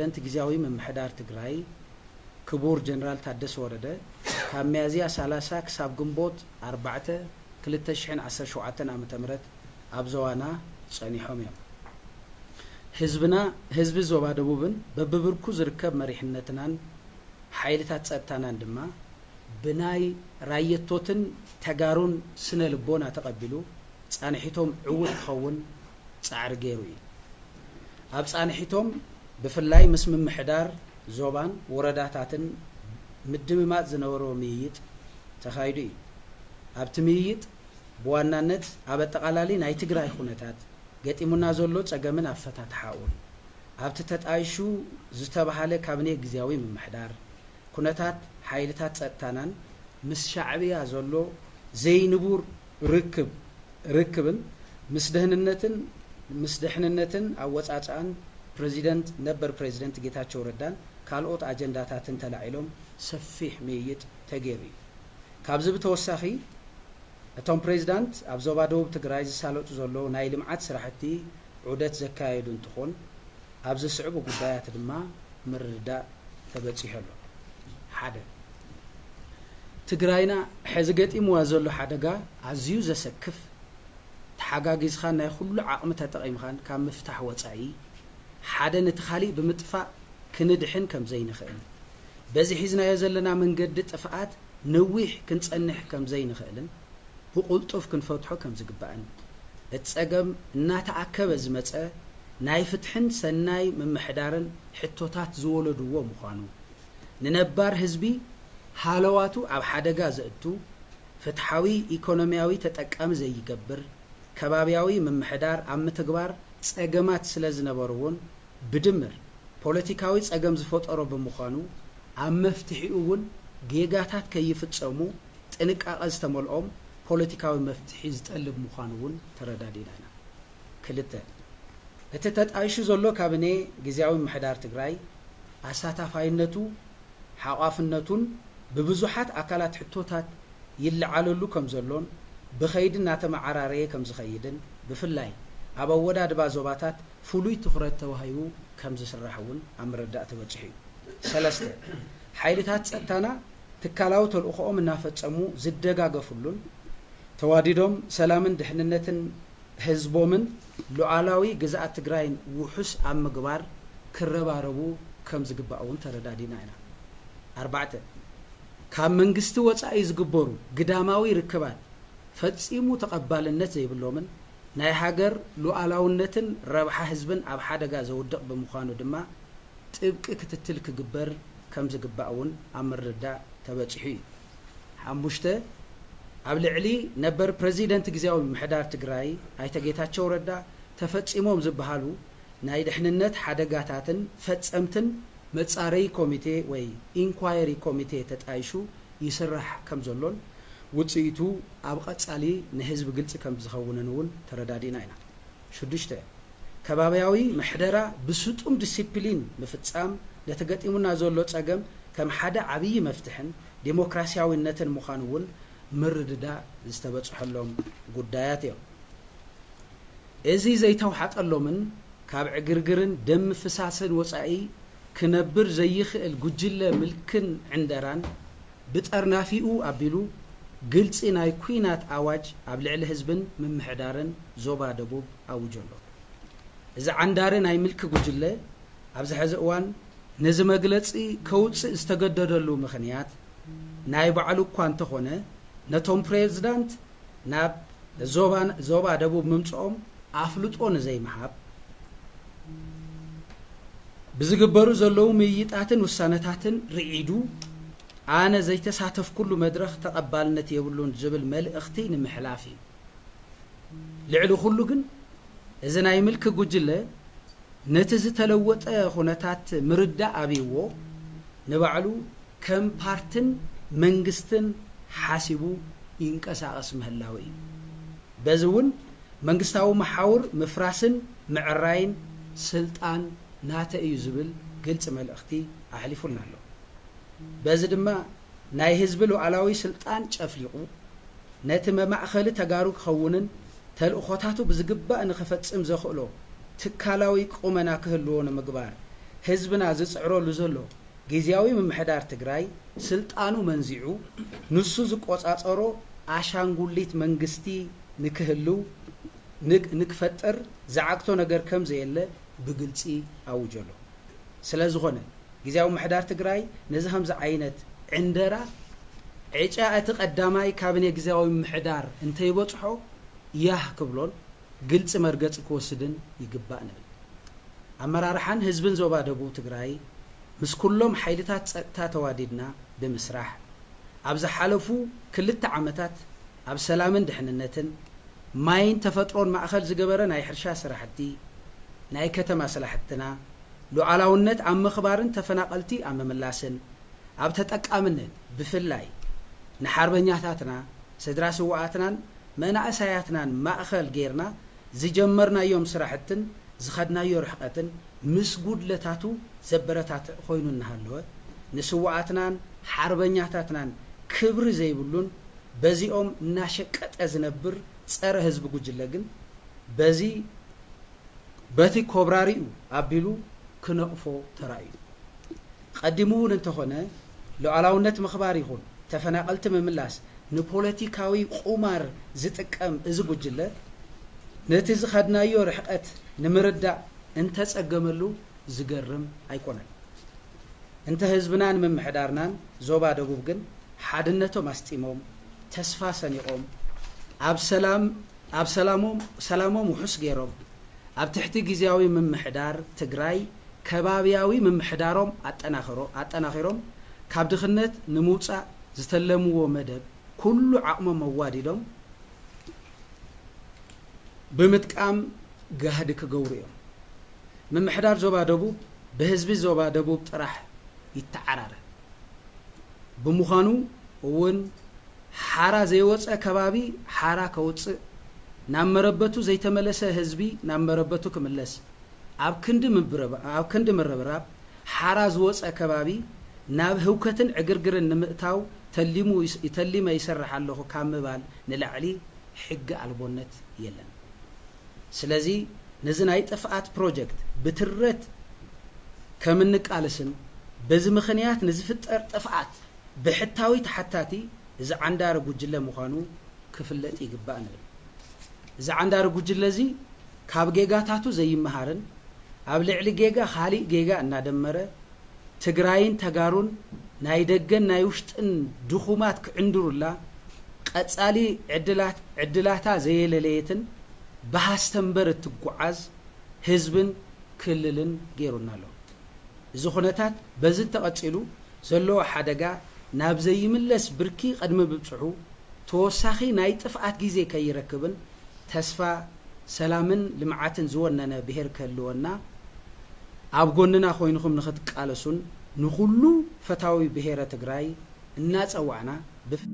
ፕሬዚደንት ግዝያዊ ምምሕዳር ትግራይ ክቡር ጀነራል ታደሰ ወረደ ካብ ሚያዝያ ሰላሳ ክሳብ ግንቦት ኣርባዕተ ክልተ ሽሕን ዓሰርተ ሸውዓተን ዓመተ ምህረት ኣብ ዞባና ጸኒሖም እዮም። ህዝብና፣ ህዝቢ ዞባ ደቡብን በብብርኩ ዝርከብ መሪሕነትናን ሓይልታት ጸጥታናን ድማ ብናይ ራየቶትን ተጋሩን ስነ ልቦና ተቐቢሉ ጻንሒቶም ዕዉት ክኸውን ጻዕሪ ገይሩ እዩ። ኣብ ጻንሒቶም ብፍላይ ምስ ምምሕዳር ዞባን ወረዳታትን ምድምማጽ ዝነበሮ ምይይጥ ተኻይዱ እዩ። ኣብቲ ምይይጥ ብዋናነት ኣብ ኣጠቓላሊ ናይ ትግራይ ኩነታት፣ ገጢሙና ዘሎ ጸገምን ኣፈታትሓኡን፣ ኣብቲ ተጣይሹ ዝተባህለ ካቢኔ ግዝያዊ ምምሕዳር፣ ኩነታት ሓይልታት ጸጥታናን ምስ ሻዕብያ ዘሎ ዘይንቡር ርክብ ርክብን ምስ ደህንነትን ምስ ደሕንነትን ኣወጻጽኣን ፕሬዚደንት ነበር ፕሬዚደንት ጌታቸው ረዳን ካልኦት ኣጀንዳታትን ተላዒሎም ሰፊሕ ምይይጥ ተገይሩ እዩ። ካብዚ ብተወሳኺ እቶም ፕሬዚዳንት ኣብ ዞባ ደቡብ ትግራይ ዝሳለጡ ዘለዉ ናይ ልምዓት ስራሕቲ ዑደት ዘካየዱ እንትኾን ኣብዚ ዝስዕቡ ጉዳያት ድማ ምርድዳእ ተበጺሑ ኣሎ። ሓደ፣ ትግራይና ሕዚ ገጢምዋ ዘሎ ሓደጋ ኣዝዩ ዘሰክፍ፣ ተሓጋጊዝኻን ናይ ኩሉ ዓቕሚ ተጠቒምኻን ካብ ምፍታሕ ወጻኢ ሓደ ነቲ ካሊእ ብምጥፋእ ክንድሕን ከም ዘይንኽእል፣ በዚ ሒዝናዮ ዘለና መንገዲ ጥፍኣት ነዊሕ ክንጸንሕ ከም ዘይንኽእልን ብቕልጡፍ ክንፈትሖ ከም ዝግባእን፣ እቲ ጸገም እናተኣከበ ዝመጸ ናይ ፍትሕን ሰናይ ምምሕዳርን ሕቶታት ዝወለድዎ ምዃኑ፣ ንነባር ህዝቢ ሃለዋቱ ኣብ ሓደጋ ዘእቱ፣ ፍትሓዊ ኢኮኖሚያዊ ተጠቃሚ ዘይገብር፣ ከባብያዊ ምምሕዳር ኣብ ምትግባር ጸገማት ስለ ዝነበርዎን ብድምር ፖለቲካዊ ጸገም ዝፈጠሮ ብምዃኑ ኣብ መፍትሒኡ እውን ጌጋታት ከይፍጸሙ ጥንቃቐ ዝተመልኦም ፖለቲካዊ መፍትሒ ዝጠልብ ምዃኑ እውን ተረዳዲና ኢና። ክልተ፣ እቲ ተጣይሹ ዘሎ ካቢኔ ግዝያዊ ምምሕዳር ትግራይ ኣሳታፋይነቱ ሓቋፍነቱን ብብዙሓት ኣካላት ሕቶታት ይለዓለሉ ከም ዘሎን ብኸይዲ እናተመዓራረየ ከም ዝኸይድን ብፍላይ ኣብ ኣወዳድባ ዞባታት ፍሉይ ትኹረት ተዋሂቡ ከም ዝስራሕ እውን ኣብ ምርዳእ ተበፂሑ እዩ። ሰለስተ፣ ሓይልታት ፀጥታና ትካላዊ ተልእኾኦም እናፈፀሙ ዝደጋገፉሉን ተዋዲዶም ሰላምን ድሕንነትን ህዝቦምን ሉዓላዊ ግዝኣት ትግራይን ውሑስ ኣብ ምግባር ክረባረቡ ከም ዝግባእ እውን ተረዳዲና ኢና። ኣርባዕተ፣ ካብ መንግስቲ ወፃኢ ዝግበሩ ግዳማዊ ርክባት ፈፂሙ ተቐባልነት ዘይብሎምን ናይ ሃገር ሉዓላውነትን ረብሓ ህዝብን ኣብ ሓደጋ ዘውድቕ ብምዃኑ ድማ ጥብቂ ክትትል ክግበር ከም ዝግባእ እውን ኣብ ምርድዳእ ተበፂሑ እዩ። ሓሙሽተ፣ ኣብ ልዕሊ ነበር ፕረዚደንት ግዝያዊ ምምሕዳር ትግራይ ኣይተ ጌታቸው ረዳ ተፈፂሞም ዝበሃሉ ናይ ድሕንነት ሓደጋታትን ፈፀምትን መፃረዪ ኮሚቴ ወይ ኢንኳየሪ ኮሚቴ ተጣይሹ ይስራሕ ከም ዘሎን ውፅኢቱ ኣብ ቐፃሊ ንህዝቢ ግልፂ ከም ዝኸውንን እውን ተረዳዲእና ኢና። ሽዱሽተ፣ ከባብያዊ ምሕደራ ብስጡም ዲሲፕሊን ምፍፃም ነቲ ገጢሙና ዘሎ ፀገም ከም ሓደ ዓብዪ መፍትሕን ዴሞክራሲያዊነትን ምዃኑ እውን ምርድዳእ ዝተበፅሐሎም ጉዳያት እዮም። እዚ ዘይተውሓጠሎምን ካብ ዕግርግርን ደም ምፍሳስን ወፃኢ ክነብር ዘይኽእል ጉጅለ ምልክን ዕንደራን ብጠርናፊኡ ኣቢሉ ግልፂ ናይ ኲናት ኣዋጅ ኣብ ልዕሊ ህዝብን ምምሕዳርን ዞባ ደቡብ ኣውጆ ኣሎ። እዚ ዓንዳሪ ናይ ምልኪ ጉጅለ ኣብዚ ሕዚ እዋን ነዚ መግለፂ ከውፅእ ዝተገደደሉ ምኽንያት ናይ ባዕሉ እኳ እንተኾነ ነቶም ፕሬዝዳንት ናብ ዞባ ደቡብ ምምፅኦም ኣፍልጦ ንዘይምሃብ ብዝግበሩ ዘለዉ ምይይጣትን ውሳነታትን ርዒዱ ኣነ ዘይተሳተፍኩሉ መድረኽ ተቐባልነት የብሉን ዝብል መልእኽቲ ንምሕላፍ እዩ። ልዕሊ ኩሉ ግን እዚ ናይ ምልኪ ጉጅለ ነቲ ዝተለወጠ ኩነታት ምርዳእ ኣብይዎ ንባዕሉ ከም ፓርትን መንግስትን ሓሲቡ ይንቀሳቐስ ምህላው እዩ። በዚ እውን መንግስታዊ መሓውር ምፍራስን ምዕራይን ስልጣን ናተ እዩ ዝብል ግልፂ መልእኽቲ ኣሕሊፉልና ኣሎ። በዚ ድማ ናይ ህዝቢ ሉዓላዊ ስልጣን ጨፍሊቑ ነቲ መማእኸሊ ተጋሩ ክኸውንን ተልእኾታቱ ብዝግባእ ንኽፈፅም ዘኽእሎ ትካላዊ ቁመና ክህልዎ ንምግባር ህዝብና ዝጽዕረሉ ዘሎ ግዝያዊ ምምሕዳር ትግራይ ስልጣኑ መንዚዑ ንሱ ዝቆጻጸሮ ኣሻንጉሊት መንግስቲ ንክህልው ንክ- ንክፈጥር ዝዓግቶ ነገር ከም ዘየለ ብግልጺ ኣውጀሎ። ስለ ዝኾነ ግዝያዊ ምምሕዳር ትግራይ ነዚ ከምዚ ዓይነት ዕንደራ ዕጫ እቲ ቀዳማይ ካቢኔ ግዝያዊ ምምሕዳር እንተይበጽሖ ያህ ክብሎን ግልፂ መርገፂ ክወስድን ይግባእ ንብል። ኣመራርሓን ህዝብን ዞባ ደቡብ ትግራይ ምስ ኩሎም ሓይልታት ፀጥታ ተዋዲድና ብምስራሕ ኣብ ዝሓለፉ ክልተ ዓመታት ኣብ ሰላምን ድሕንነትን ማይን ተፈጥሮን ማእኸል ዝገበረ ናይ ሕርሻ ስራሕቲ፣ ናይ ከተማ ስራሕትና፣ ሉዓላውነት ኣብ ምኽባርን ተፈናቐልቲ ኣብ ምምላስን ኣብ ተጠቃምነት ብፍላይ ንሓርበኛታትና፣ ስድራ ስውኣትናን መናእሰያትናን ማእኸል ጌርና ዝጀመርናዮም ስራሕትን ዝኸድናዮ ርሕቐትን ምስ ጉድለታቱ ዘበረታትዕ ኮይኑ እናሃለወ ንስውኣትናን ሓርበኛታትናን ክብሪ ዘይብሉን በዚኦም እናሸቀጠ ዝነብር ፀረ ህዝቢ ጉጅለ ግን በዚ በቲ ኮብራሪኡ ኣቢሉ ክነቕፎ ተራእዩ። ቀዲሙ እውን እንተኾነ ሉዓላውነት ምኽባር ይኹን ተፈናቐልቲ ምምላስ ንፖለቲካዊ ቁማር ዝጥቀም እዚ ጉጅለ ነቲ ዝኸድናዮ ርሕቐት ንምርዳእ እንተጸገመሉ ዝገርም ኣይኮነን። እንተ ህዝብናን ምምሕዳርናን ዞባ ደቡብ ግን ሓድነቶም ኣስጢሞም ተስፋ ሰኒቖም ኣብ ሰላም ኣብ ሰላሞም ሰላሞም ውሑስ ገይሮም ኣብ ትሕቲ ግዝያዊ ምምሕዳር ትግራይ ከባብያዊ ምምሕዳሮም ኣጠናኽሮ ኣጠናኺሮም ካብ ድኽነት ንምውፃእ ዝተለምዎ መደብ ኩሉ ዓቕሞም ኣዋዲዶም ብምጥቃም ጋህዲ ክገብሩ እዮም። ምምሕዳር ዞባ ደቡብ ብህዝቢ ዞባ ደቡብ ጥራሕ ይተዓራረ። ብምዃኑ እውን ሓራ ዘይወፀ ከባቢ ሓራ ከውፅእ፣ ናብ መረበቱ ዘይተመለሰ ህዝቢ ናብ መረበቱ ክምለስ፣ ኣብ ክንዲ ምብርባ- ኣብ ክንዲ ምርብራብ ሓራ ዝወፀ ከባቢ ናብ ህውከትን ዕግርግርን ንምእታው ተሊሙ ይስ- ተሊመ ይሰርሕ ኣለኹ ካብ ምባል ንላዕሊ ሕጊ ኣልቦነት የለን። ስለዚ ነዚ ናይ ጥፍኣት ፕሮጀክት ብትረት ከም እንቃለስን በዚ ምኽንያት ንዝፍጠር ጥፍኣት ብሕታዊ ተሓታቲ እዚ ዓንዳሪ ጉጅለ ምዃኑ ክፍለጥ ይግባእ ንብል። እዚ ዓንዳሪ ጉጅለ እዚ ካብ ጌጋታቱ ዘይመሃርን ኣብ ልዕሊ ጌጋ ካሊእ ጌጋ እናደመረ ትግራይን ተጋሩን ናይ ደገን ናይ ውሽጥን ድኹማት ክዕንድሩላ ቀፃሊ ዕድላት ዕድላታ ዘየለለየትን ብሃስተ እምበር እትጓዓዝ ህዝብን ክልልን ገይሩና ኣሎ። እዚ ኩነታት በዚ እንተቐፂሉ ዘለዎ ሓደጋ ናብ ዘይምለስ ብርኪ ቅድሚ ምብፅሑ ተወሳኺ ናይ ጥፍኣት ግዜ ከይረክብን ተስፋ ሰላምን ልምዓትን ዝወነነ ብሄር ክህልወና ኣብ ጎንና ኮይንኹም ንኽትቃለሱን ንኹሉ ፈታዊ ብሄረ ትግራይ እናፀዋዕና ብፍ-